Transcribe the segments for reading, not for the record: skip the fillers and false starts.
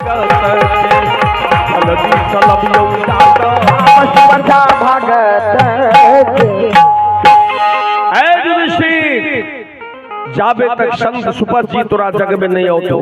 भगत के जल्दी चलबियौ तात। स्पर्धा भगत के। ऐ युधिष्ठिर, जाबे तक संत सुपथ जी तोरा जग में नहीं औतो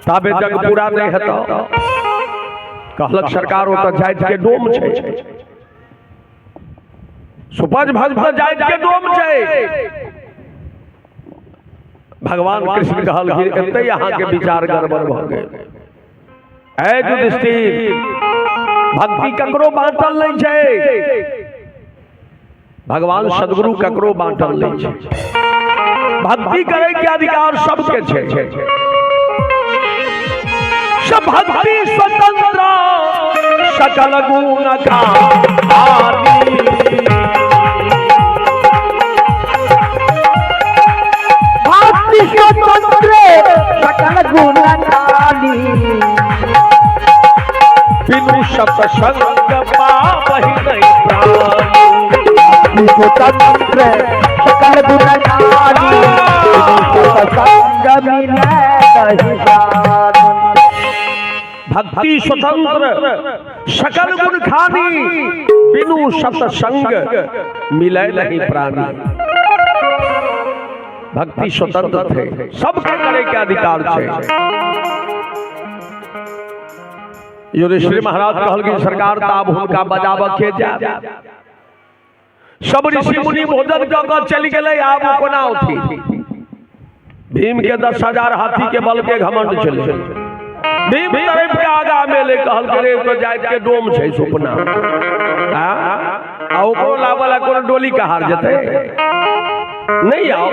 ताबे जग पूरा नहीं हेतौ। कहलक सरकार ओतऽ जाइत के डोम छै, सुपज भज जाइत के डोम छै। भगवान कृष्ण कहलखिन एतै अहाँके विचार गड़बड़ भऽ गेल। ऐ युधिष्ठिर, भक्ति ककरो बाँटल नहि छै, भगवान सदगुरु ककरो बाँटल नहि छै। भक्ति करे के अधिकार सबके छै। सब भक्ति स्वतंत्र सकल गुण का आदि। भक्ति स्वतंत्र सकल गुण काली। बिनु सत्संग पाबहि नहीं प्राणी। भक्ति स्वतंत्र सकल गुण काली, सत्संग मिले नहीं जानी। भक्ति स्वतंत्र सकल गुण खानी, बिनु सत्संग मिले नहीं प्राणी। भक्ति स्वतंत्र थे, सबके करे के अधिकार छै। युधिष्ठिर महाराज कहलखिन सरकार तऽ आब हुनका बजाबऽ के जायब, सब ऋषि मुनि भोजन कऽ कऽ चलि गेलै, आब ओ कोना औथिन? भीम के 10,000 हाथी के बल के घमंड छलै। भीम तरफ के आगा में ले कहलकै रे तो जाइत के डोम छै सुपना आ ओकरो लाबऽ ला कोनो डोली कहार जेतै नहीं आओ।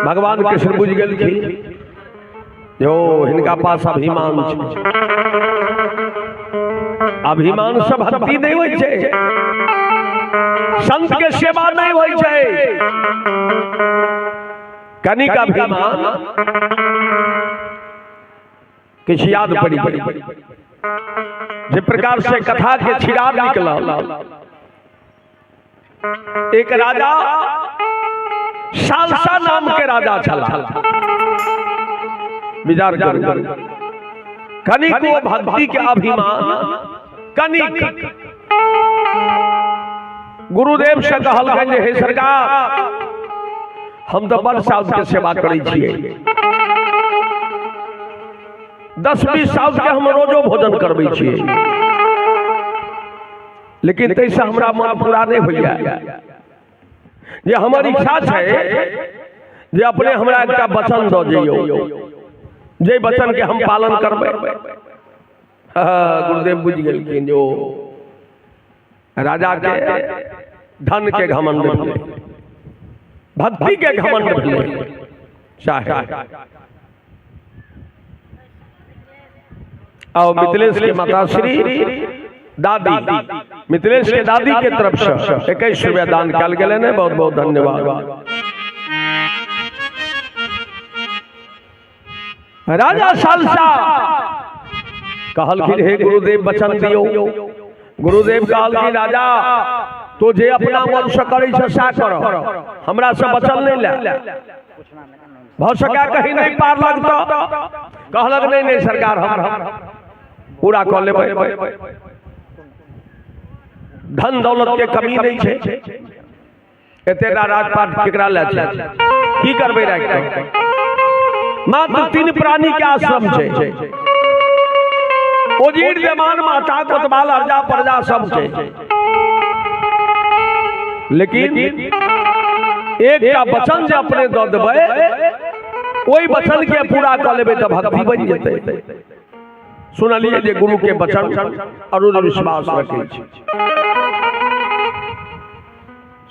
भगवान कृष्ण बुझि गेलखिन जो हिनका पास अभिमान छै, अभिमान से भक्ति नहीं होइ छै, संत के सेवा नहीं होइ छै। कनिक अभिमान किछु याद पड़ि गेल जे प्रकार से कथा के छिड़ा निकलल। एक राजा सालसा नाम के राजा छला। विचार करू, कनिक ओ भक्ति के अभिमान, कनिक गुरुदेव से कहलकनि जे हे सरकार, हम तऽ बड़ साल के सेवा करै छियै, 10-20 साल के हम रोजो भोजन करबै छियै, लेकिन ताहिसँ हमरा मन पूरा नहि होइया। जे हमर इच्छा छै जे अपने हमरा एकटा वचन दऽ जइयौ, जे वचन के हम पालन करबै। गुरुदेव बुझि गेलखिन जे ओ राजा के धन के घमंड भेलै, भक्ति के घमंड भेलै। चाहे और मिथिलेश के माताश्री दादी, मिथिलेश के दादी के तरफ से 21 रुपया दान कल गए ने, बहुत बहुत धन्यवाद। राजा सालसा कहलखिन हे गुरुदेव वचन दियौ। गुरुदेव कहलखिन राजा तो जे अपना मन से करै छै सएह कर, हमरा से वचन नहीं ले, भऽ सकै कहीं नहीं पार लगता। कहलक नहीं नहीं सरकार, हम पूरा कऽ लेबै, धन दौलत के कमी नहीं छै, एतेटा राजपाट केकरा लए छै, की करबै राखि कऽ? मात्र 3 प्राणी के आश्रम छै, ओजीर देवान माता कोतवाल अर्जा प्रजा सब छै, लेकिन एकटा वचन जे अपने दऽ देबै ओहि वचन के पूरा कऽ लेबै तऽ भक्ति बनि जेतै। सुनलियै जे गुरु के वचन अरुण विश्वास रखै छै।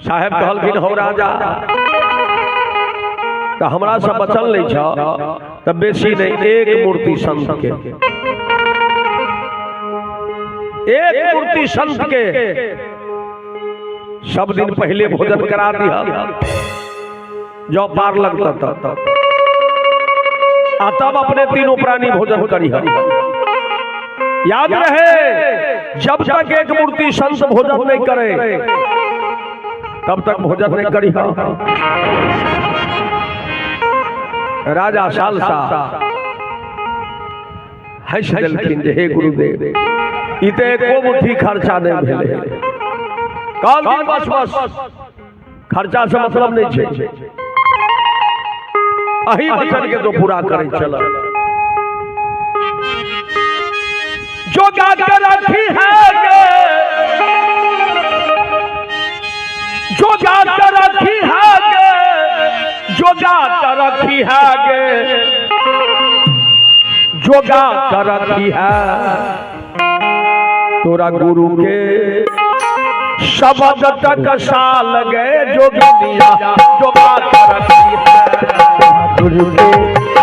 साहेब कहलखिन हौ राजा, तऽ हमरा से वचन लै छ तऽ बेसी नहि, एक मूर्ति संत के, एक मूर्ति संत के सब दिन पहले भोजन करा दिह, जो पार लगता तब, आ तब अपने तीनों प्राणी भोजन करी। याद रहे, जब तक एक मूर्ति संत भोजन नहीं करे तब तक भोजन नहीं करी। राजा सालसा हंसि देलखिन जे हे गुरुदेव, ई तऽ एको मुट्ठी खर्चा नहि भेलै। कहलखिन बस बस, खर्चा से मतलब नहीं छै, अही वचन के तो पूरा करै चल। जोगा के रखी है गे, जोगा के रखी है गे, जोगा के रखी है गे, जोगा के रखी है तोरा गुरु के शब्द तक साल गए जोगिनिया, जोगा के रखी है गुरु के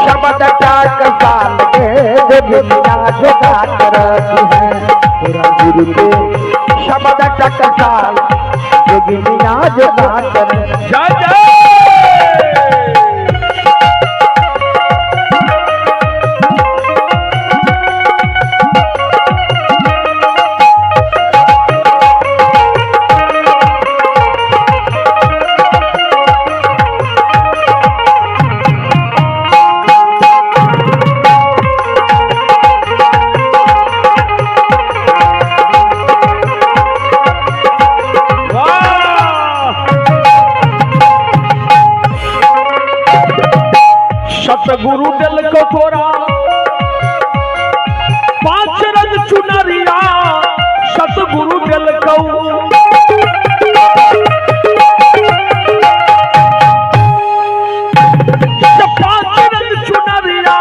शब्द तक साल गए जोगिनिया, जोगा के रखी है तोरा गुरु के शब्द तक साल जोगिनिया, जोगा कर। जय जय। सतगुरु दिल को तोरा पांच रंग चुनरिया, सतगुरु दिल को पांच रंग चुनरिया,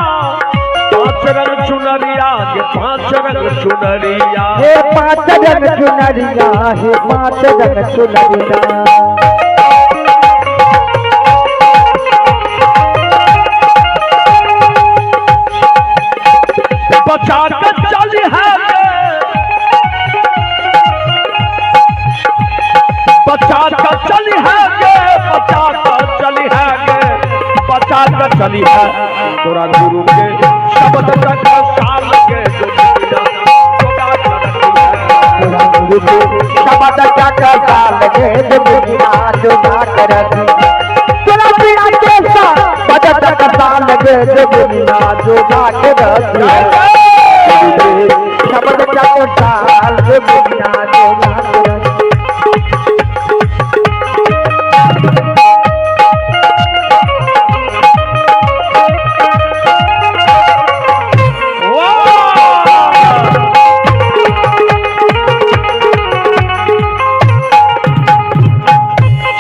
पांच रंग चुनरिया, के पांच रंग चुनरिया, हे पांच रंग चुनरिया, हे पांच रंग चुनरिया। बचा कर चली है, बचा कर चली है गे, बचा कर चली है गे, बचा कर चली है तोरा गुरु के शब्द तक साल के तोरा गुरु के शब्द तक साल के जोगिनिया, जोगा कर तोरा पिया के शब्द तक साल के जोगिनिया, जोगा कर शब्द तक साल जोगिनिया, जोगा कर।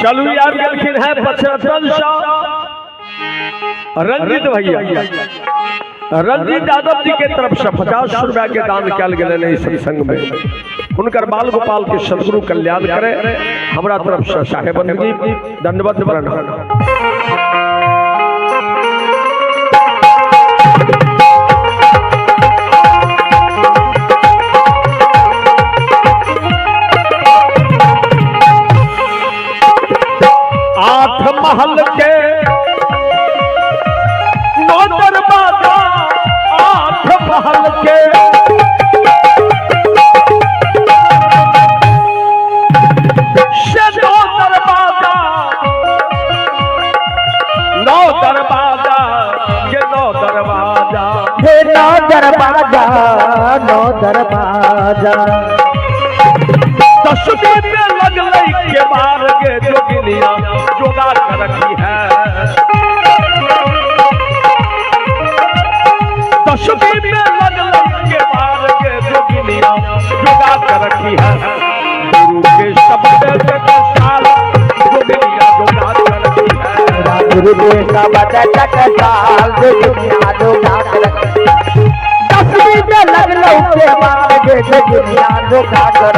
चलू आबि गेलखिन है पचरतन शाह रंजित भैया, रंजित यादव जी के तरफ से 50 रुपया के दान कयल गेलनि एहि सत्संग में। हुनकर बाल गोपाल के सदगुरु कल्याण करे, हमरा तरफ से साहेब बंदगी दंडवत प्रणाम। आठ महल के नौ दरवाजा, आठ महल के से नौ दरवाजा, नौ दरवाजा के नौ दरवाजा, हे नौ दरवाजा, नौ दरवाजा। दसवीं पे लगलै के मार के जोगिनिया, जोगा कर रखी है। दसवीं में लगलै के मार के जोगिनिया, जोगा कर रखी है। गुरु के शब्द तक साल जोगिनिया, जोगा कर रखी है। गुरु के शब्द तक साल जोगिनिया, जोगा कर। दसवीं में लगलौ के मार के जोगिनिया, जोगा कर।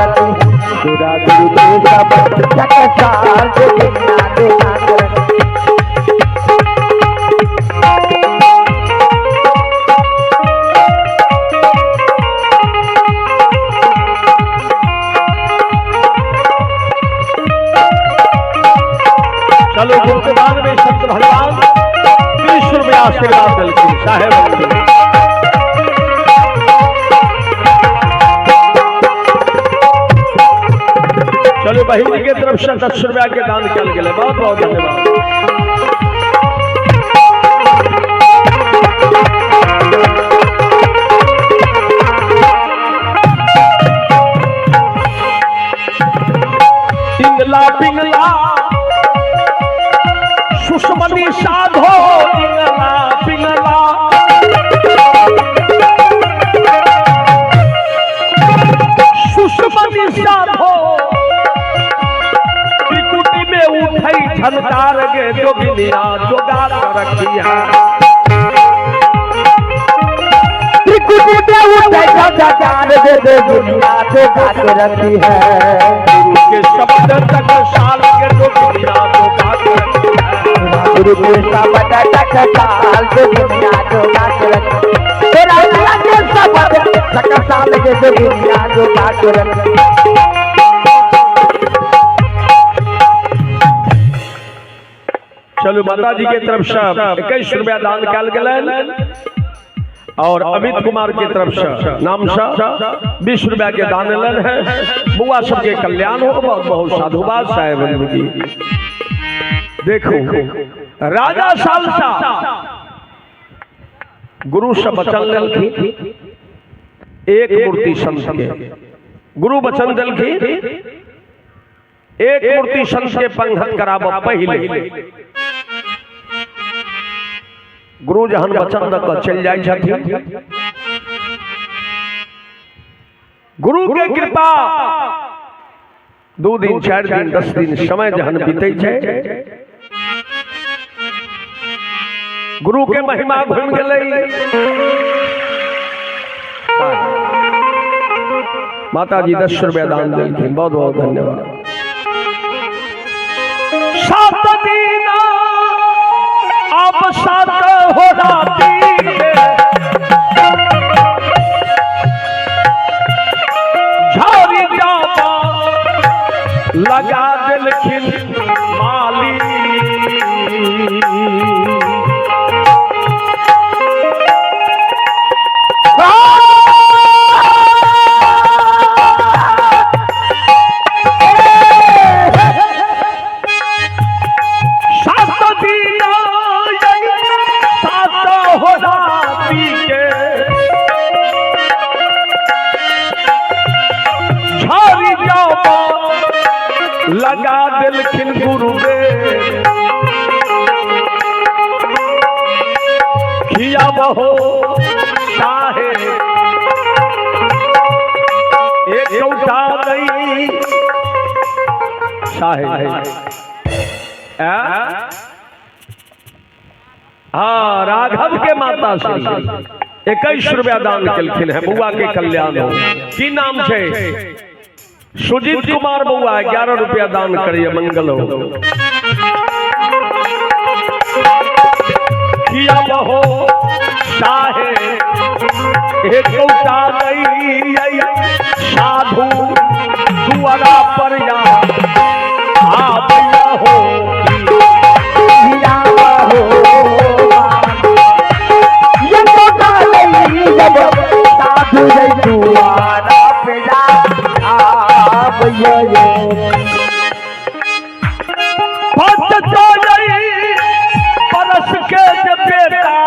तोरा गुरु के शब्द तक साल जोगिनिया, जोगा कर। चलो गुप्तदान में संत भगवान 30 रुपया आशीर्वाद दिलखिन साहेब। चलो बहिन के तरफ से 10 रुपया के दान कयल गेलै, बहुत बहुत धन्यवाद। चकार दे दे दुनिया जो काट रखी है। गुरु के शब्द तक साल के दुनिया जो काट रखी है। गुरु के शब्द तक साल दे दुनिया जो काट रखी, तेरा के शब्द तक साल दे दुनिया जो काट रखी। चलू माता जी के तरफ से 21 रुपया दान कयल गेलनि और अमित कुमार के तरफ से नाम से 20 रुपया के दान एलनि है। बउआ सबके कल्याण हो। बहुत बहुत साधुवाद साहेब जी। देखो राजा सालसा गुरु से वचन लेलखिन, एक मूर्ति संत के गुरु वचन देलखिन, एक मूर्ति संत के पंगत कराब पहले। गुरु जहन वचन दऽ कऽ चलि जाइ छथिन, गुरु के कृपा 2 दिन 4 दिन 10 दिन समय जहन बीतै छै, गुरु के महिमा घुमि गेलै। माता जी 10 रुपया दान देलखिन, बहुत बहुत धन्यवाद। 7 दिन अब 7 हो राती झारी जामा लगा देलखिन माली। 7 दिन 7 हो राती के झारी जामा लगा देलखिन गुरुदेव। खिया बहो साहे एक कौटा नहीं साहे। हाँ राघव के माता श्री 21 रुपया दान केलखिन है, बउआ के कल्याण हो। की नाम छै? सुजीत कुमार बउआ 11 रुपया दान करिए, मंगल हो। किया बहो साहे एक कौटा नहीं साधु दुआरा पर या आबैया हो। परस के बेटा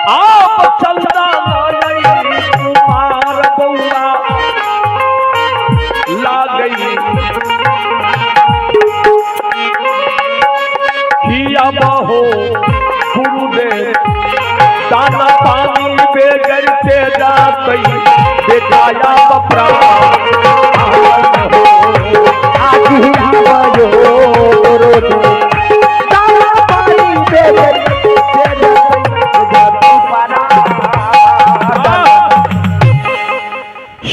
आप चलना कुमार बउआ ला गई। किया बहो गुरुदेव दाना पानी बेगरते जातई बेटाया बपरा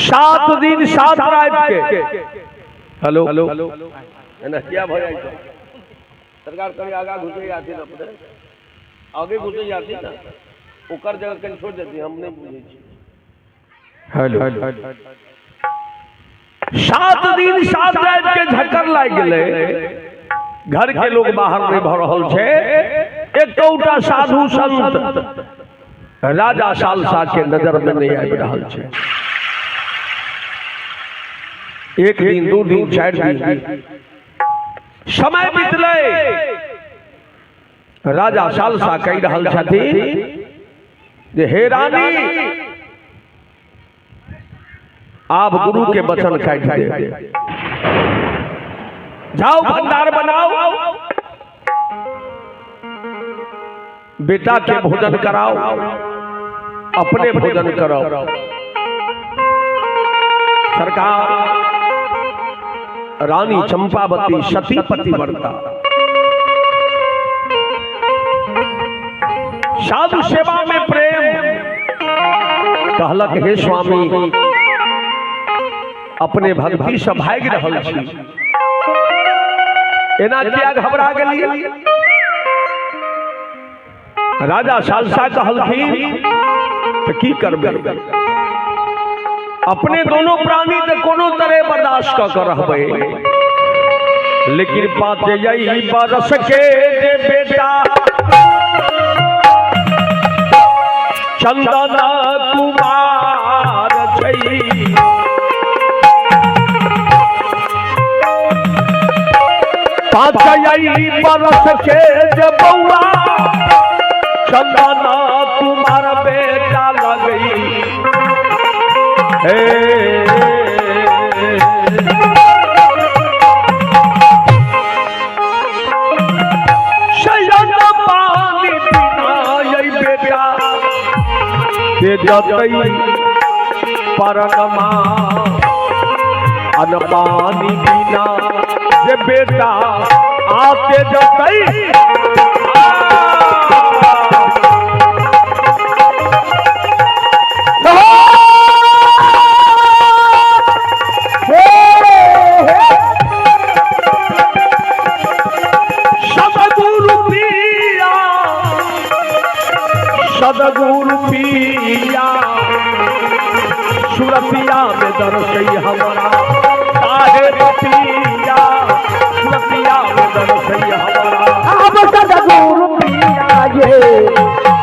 7 दिन 7 रात के। हेलो एना किया भऽ जाइ छै? सरकार कनि आगा घुसै जाती ना, अपने आगे घुसै जाती ना, ओकर जगह कनि छोड़ि देती, हम नहि बुझै छी। हेलो 7 दिन 7 रात के झक्कर लागि गेलै, घर के लोग बाहर नहीं भऽ रहल छै। एकौटा साधु संत राजा सालसा के नजर में नहीं आबि रहल छै। 1 दिन 2 दिन 4 दिन समय बीतलै, राजा सालसा कहि रहल छथिन जे हे रानी आब गुरु के वचन काटि दे, जाओ भंडार बनाओ, बेटा के भोजन कराओ, अपने भोजन कराओ। सरकार रानी चंपावती सती पतिव्रता साधु सेवा में प्रेम, कहलक हे स्वामी, अपने भक्ति से भागि रहल छी, एना किया घबरा गेलियै? राजा सालसा कहलखिन तऽ की करबै, अपने दोनों प्राणी तऽ कोनो तरह बर्दाश्त कऽ के रहबै, लेकिन 5 यही बरस के जे बेटा चंदन कुमार छै, 5 यही बरस के जे बौआ चंदन कुमार बेटा लगई हे। शयन पानी बिना यही बेटा के जतई परमा, अन पानी बिना जे बेटा आते जतई। सदगुरु पिया, सदगुरु पिया सुरतिया में दरसई हमारा, काहे पिया सुरतिया में दरसई हमारा। अब सदगुरु पिया ये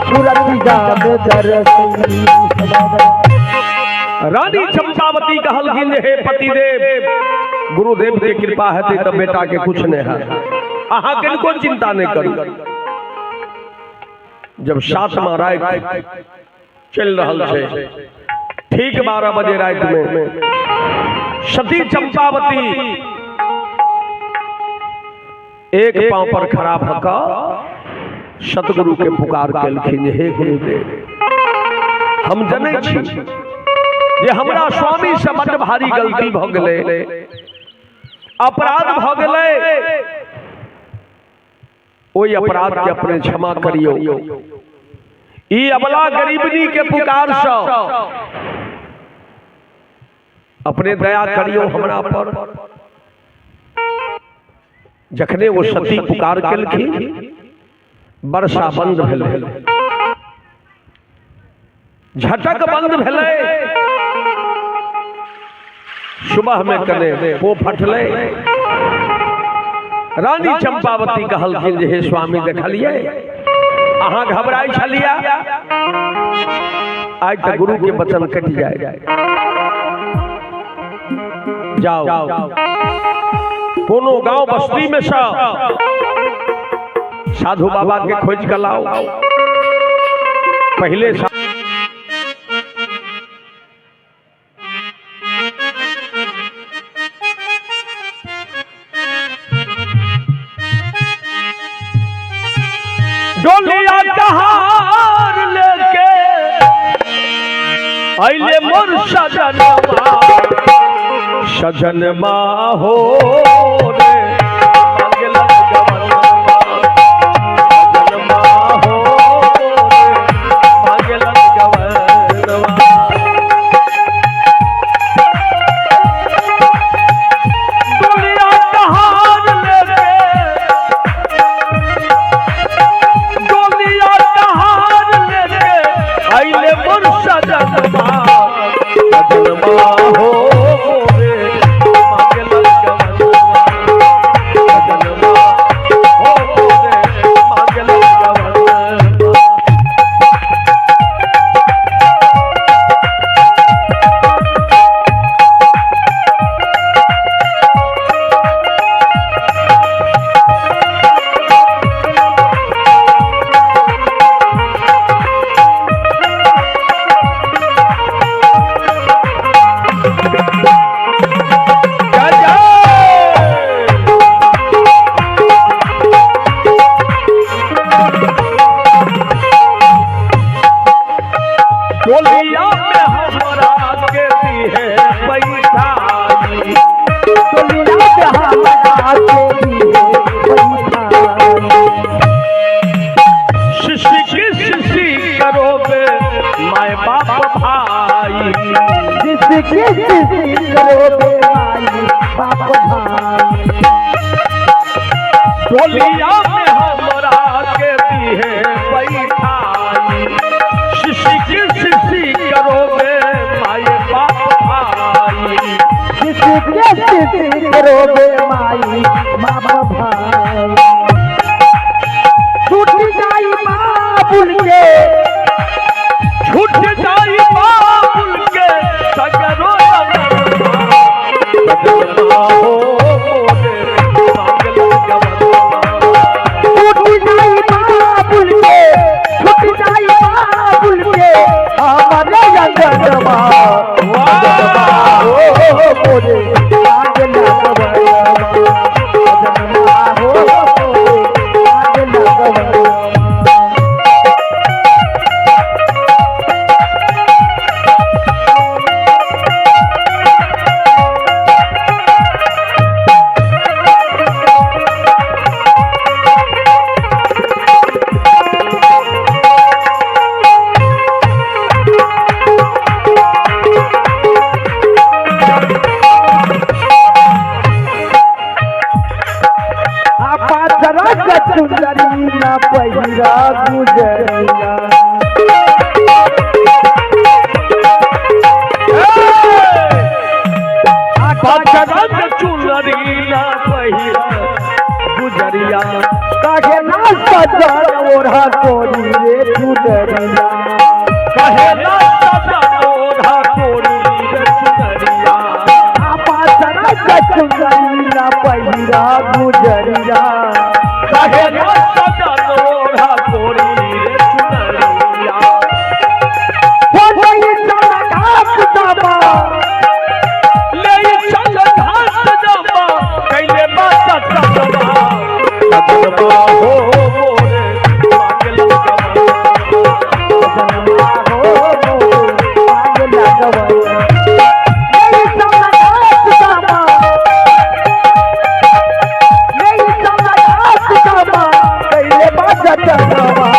सुरतिया में दरसई हमारा। रानी चंपावती कहलखिन हे पतिदेव, गुरुदेव के कृपा हेतै तऽ बेटा के कुछ नहीं है, अहाँ किनको चिंता नहीं करू। जब 7वां राति चल रहल छै, ठीक 12 बजे राति में सती चंपावती एक पांव पर खड़ा भऽ कऽ सतगुरु के पुकार केलखिन, हे गुरुदेव, हम जनै छी जे हमरा स्वामी से बड्ड भारी गलती भऽ गेलै, अपराध भऽ गेलै, ओहि अपराध के अपने क्षमा करियौ। ई अबला गरीबनी के पुकार सँ अपने दया करियौ हमरा पर। जखने ओ सती पुकार केलखिन, वर्षा बंद भेलै, झटक बंद भेलै, सुबह में कने पो फटलै। रानी चंपावती कहलखिन जे हे स्वामी, देखलियै अहाँ घबराइ छलियै, आइ तऽ गुरु के वचन कटि जाय। जाओ कोनो गांव बस्ती में सँ साधु बाबा के खोज के लाओ। पहले डोलिया कहार लेके अइले मोर सजनवा, सजनमा हो रे मांगलन गवनवा, सजनमा हो रे मांगलन गवनवा। डोलिया कहार लेके, डोलिया कहार लेके अइले मोर सजनमा, सजनमा हो रे मांगलन गवनवा, शिशि शिशि करो माई बाप भाई। टोलिया में हमरा के दिहे बैठाई, शिशि की शिशि करोगे माए बाप भाई। शिशि के शिशि करो माई बाप भाई। छूट जाई बाबुल के, छूट जाई बाबुल के सगरो सजनवा हो मोरे मांगल गवनवा। छूट जाई बाबुल के, छूट जाई बाबुल के हमारे अंगनवा। सजनवा हो मोरे मांगल गवनवा। सजनवा हो मोरे मांगल गवनवा। आपा चुनरी ना पहिरा गुजरिया। पाछरंग चुनरी ना पहिरा गुजरिया। काहे ना सजन ओढ़ा तोरी रे चुनरिया। कहे ना सजन ओढ़ा तोरी रे चुनरिया। आपा चुनरी ना पहिरा गुजरिया। कहे ना सजन ओढ़ा तोरी रे चुनरिया। हो गई चमकात दामा, ले चल घास जमा कैले बात सजवा। सजवा हो मोरे मांगल गवनवा। सजनवा हो मोरे मांगल गवनवा। नहीं चमकात दामा, नहीं चमकात दामा, कैले बात सजवा।